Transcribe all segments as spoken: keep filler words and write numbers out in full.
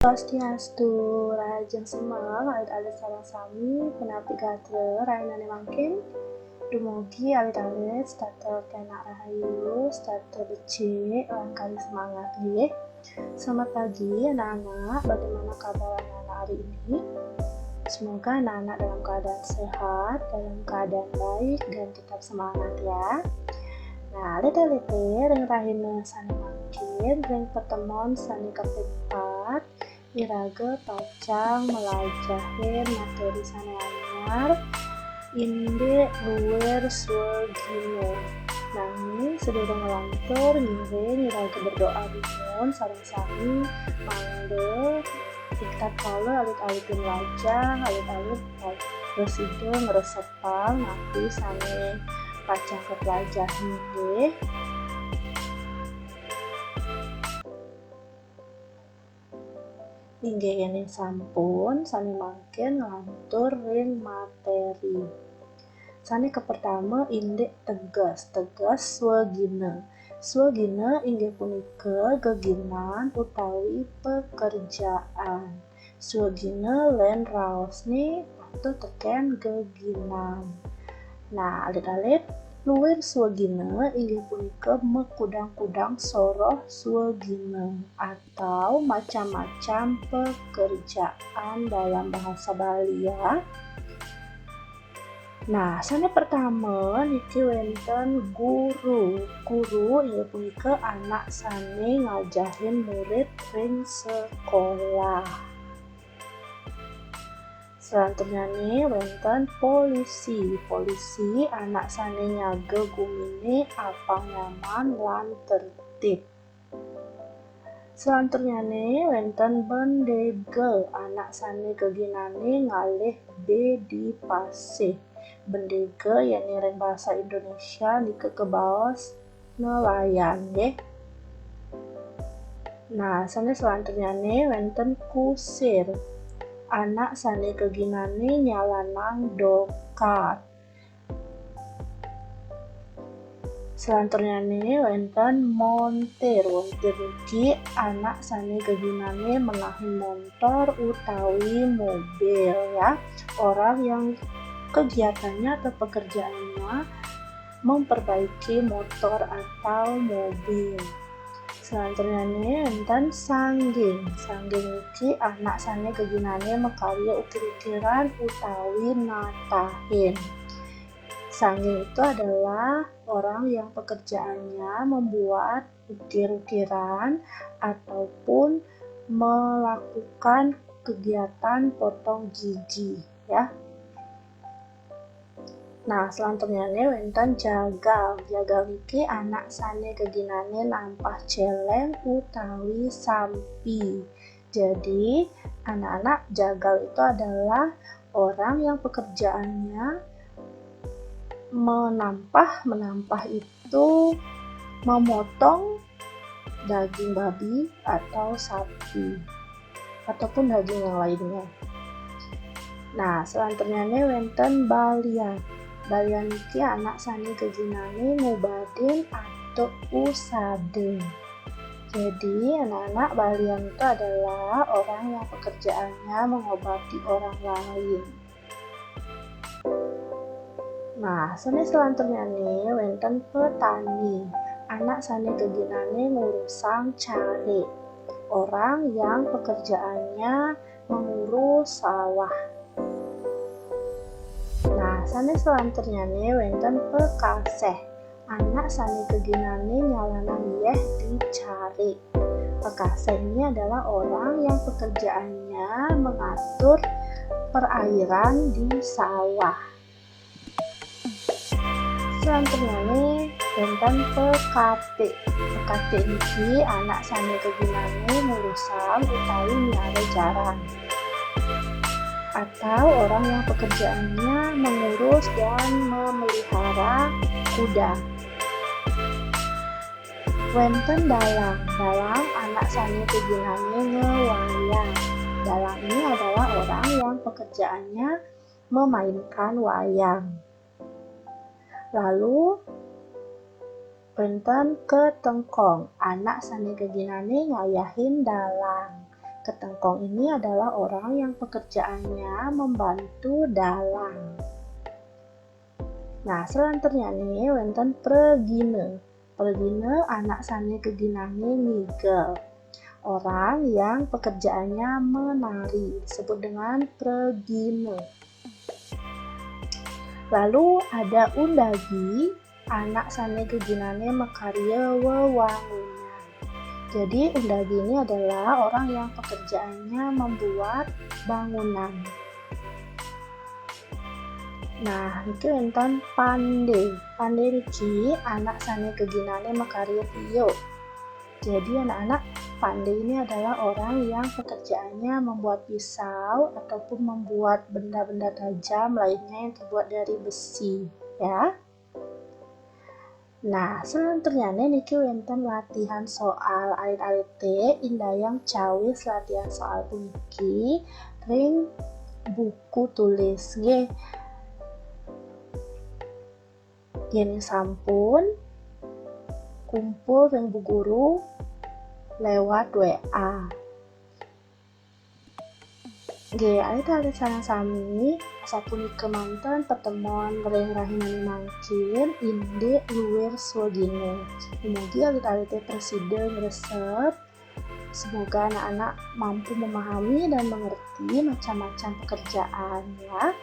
Swastiastu, rahajeng semeng alit-alit sareng sami, punapi gatra rahinane mangkin? Dumugi alit-alit setata kenak rahayu, setata becik, lan kali semangat nggih. Selamat pagi anak-anak, bagaimana kabar anak-anak hari ini? Semoga anak-anak dalam keadaan sehat, dalam keadaan baik, dan tetap semangat ya. Nah, alit-alit ring rahina sane mangkin, ring pertemuan sane kaping pat, iraga pacang mlajahin materi sane anyar, indik luir swagina. Nanging sadurung nglantur, ngiring iraga berdoa dumun sareng sami mangda ing tatkala alit-alite mlajah, alit-alit prasida ngresepang napi sane pacang kaplajahin nggih. Inggih, yen sampun, sane mangkin nglantur ring materi. Sane kapertama indik teges, teges swagina. Swagina inggih punika geginan utawi pekerjaan. Swagina len raosne patut teken geginan. Nah, alit-alit, luir swagina inggih punika makudang-kudang soroh swagina atau macam-macam pekerjaan dalam bahasa Bali ya. Nah, sane pertama niki wenten guru. Guru inggih punika anak sane ngajahin murid ring sekolah. Selanturnyane wenten polisi. Polisi anak sane nyaga gumine apang nyaman lan tertib. Selanturnyane wenten bendega, anak sane geginane ngalih be di pasih. Bendega yen ring basa Indonesia nika kebaos nelayan nggih. Nah, sane selanturnyane wenten kusir, anak sane geginane nyalanang dokat. Selanturnyane wenten montir. Montir niki anak sane geginane menahi montor utawi mobil ya. Orang yang kegiatannya atau pekerjaannya memperbaiki motor atau mobil. Selanturnyane wenten sangging. Sangging niki anak sane geginane makarya ukir-ukiran utawi natahin. Sangging itu adalah orang yang pekerjaannya membuat ukir-ukiran ataupun melakukan kegiatan potong gigi, ya. Nah, selanturnyane wenten jagal. Jagal niki anak sane geginane nampah celeng utawi sampi. Jadi, anak-anak, jagal itu adalah orang yang pekerjaannya menampah. Menampah itu memotong daging babi atau sapi ataupun daging yang lainnya. Nah, selanturnyane wenten balian. Balian niki anak sane geginane ngubatin atuk usada. Jadi, anak-anak, balian itu adalah orang yang pekerjaannya mengobati orang lain. Nah, sane selanturnyane wenten petani. Anak sane geginane ngurusang care. Orang yang pekerjaannya mengurus sawah. Nah, sane selanturnyane wenten pekaseh. Anak sane geginane nyalanang yeh di care. Pekaseh ini adalah orang yang pekerjaannya mengatur perairan di sawah. Selanturnyane wenten pekatik. Pekatik niki anak sane geginane ngurusang utawi miara jaran. Atau orang yang pekerjaannya mengurus dan memelihara kuda. Wenten dalang. Dalang anak sane geginane ngewayang. Dalang ini adalah orang yang pekerjaannya memainkan wayang. Lalu, wenten ketengkong, anak sane geginane ngayahin dalang. Tengkong ini adalah orang yang pekerjaannya membantu dalang. Nah, selanjutnya nih, wénten pregine. Pregine anak sané geginané ngigel. Orang yang pekerjaannya menari disebut dengan pregine. Lalu ada undagi, anak sané geginané makarya wewangunan. Jadi undagi ini adalah orang yang pekerjaannya membuat bangunan. Nah, niki wénten pandé. Pandé niki anak sané geginané makarya tiuk. Jadi anak-anak, pandé ini adalah orang yang pekerjaannya membuat pisau ataupun membuat benda-benda tajam lainnya yang terbuat dari besi, ya. Nah, selanjutnya niki wénten latihan soal. Alit-alité indayang cawis latihan soal puniki ring buku tulis nggih. Yén sampun, kumpul ring Bu Guru lewat W A. Nggih, alit-alit sareng sami, sapunika manten pertemuan ring rahinané mangkin, indik luwir swagina. Dumugi alit-alité prasida ngresep. Semoga anak-anak mampu memahami dan mengerti macam-macam pekerjaan, ya.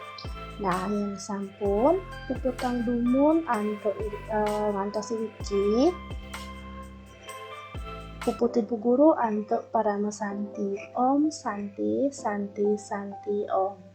Nah, yén sampun, puputang dumun antuk, eh, ngantos iriki. Puputin Bu Guru antuk parama santi. Om Santi, Santi, Santi, Om.